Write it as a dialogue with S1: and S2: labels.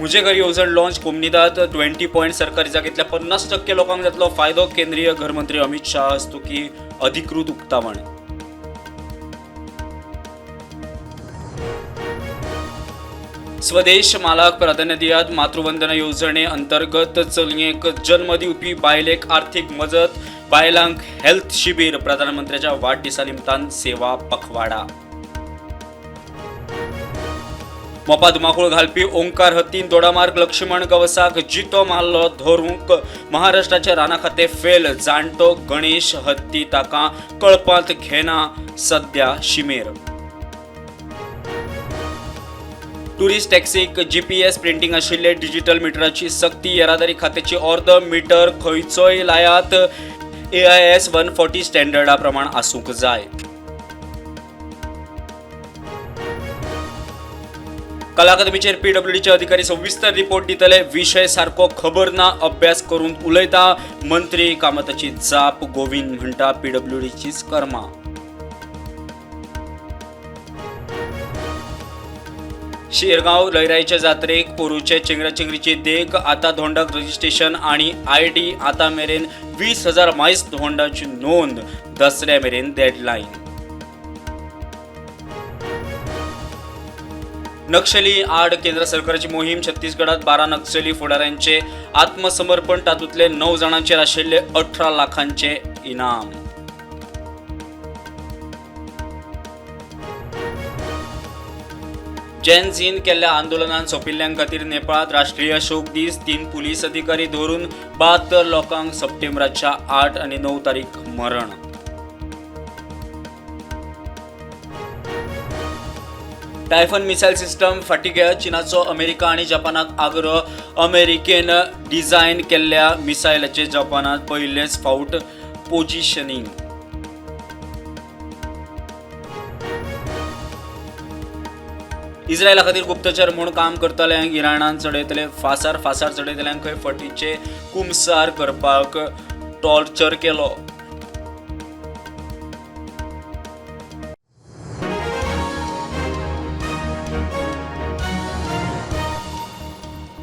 S1: म्हजें घर येवजण लॉन्च. कोमनिदाद 20 पॉयंट सरकारी जागेंतल्या 50% लोकांक जातलो फायदो. केंद्रीय घरमंत्री अमित शाह हस्तुकी अधिकृत उक्तावण. स्वदेश मालाक प्राधान्य दियात. मातृवंदना येवजणे अंतर्गत चलयेक जन्म दिवपी बायलेक आर्थिक मजत. बायलांक हेल्थ शिबीर. प्रधानमंत्र्याच्या वाडदिसा निमतान सेवा पखवाडा. मोपा धुमाकूळ घालपी ओंकार हत्तीन दोडामार्ग लक्ष्मण गवसाक जितो मारलो. धरूंक महाराष्ट्राचे राना खातें फेल. जाणटो गणेश हत्ती ताका कळपांत घेना. सद्या शिमेर. टुरिस्ट टॅक्सीक जीपीएस प्रिंटींग आशिल्ले डिजिटल मिटराची सक्ती. येरादारी खात्याची ऑर्द. मिटर खंयचोय लायात, एआयएस 140 स्टँडर्डा प्रमाण आसूंक जाय. कला अकादमीचेर पीडब्ल्यूडीचे अधिकारी सविस्तर रिपोर्ट दितले. विशय सारको खबर ना, अभ्यास करून उलयता. मंत्री कामताची जाप. गोविंद म्हणटा पीडब्ल्यूडीचीच कर्मा. शिरगांव लयराईच्या जात्रेक पोरूचे चेंगराचेंगरीची देख. आता धोंडाक रजिस्ट्रेशन आणि आयडी. आता मेरेन 20,000 मायस धोंडाची नोंद. दसऱ्या मेरेन डेडलायन. नक्षली आड केंद्र सरकारची मोहीम. छत्तीसगडात 12 नक्षली फुडाऱ्यांचे आत्मसमर्पण. तातूंतले 9 जाणांचेर आशिल्ले 18 लाखांचे इनाम. जेन झीन केल्ल्या आंदोलनान सोंपिल्ल्यां खातीर नेपाळांत राष्ट्रीय शोक दीस. 3 पुलीस अधिकारी धरून 72 लोकांक सप्टेंबराच्या 8 आनी 9 तारीख मरण. टायफन मिसायल सिस्टम फाटीं घेयात. चीनाचो अमेरिका आनी जपानाक आग्रो. अमेरिकेन डिझायन केल्ल्या मिसायलाचें जपानांत पयलेच फावट पोजिशनींग. इस्रायला खातीर गुप्तचर म्हूण काम करतल्यांक इराणान चडयतले फासार. फासार चडयतल्यांक खंय फटीचे कुमसार करपाक टॉर्चर केलो.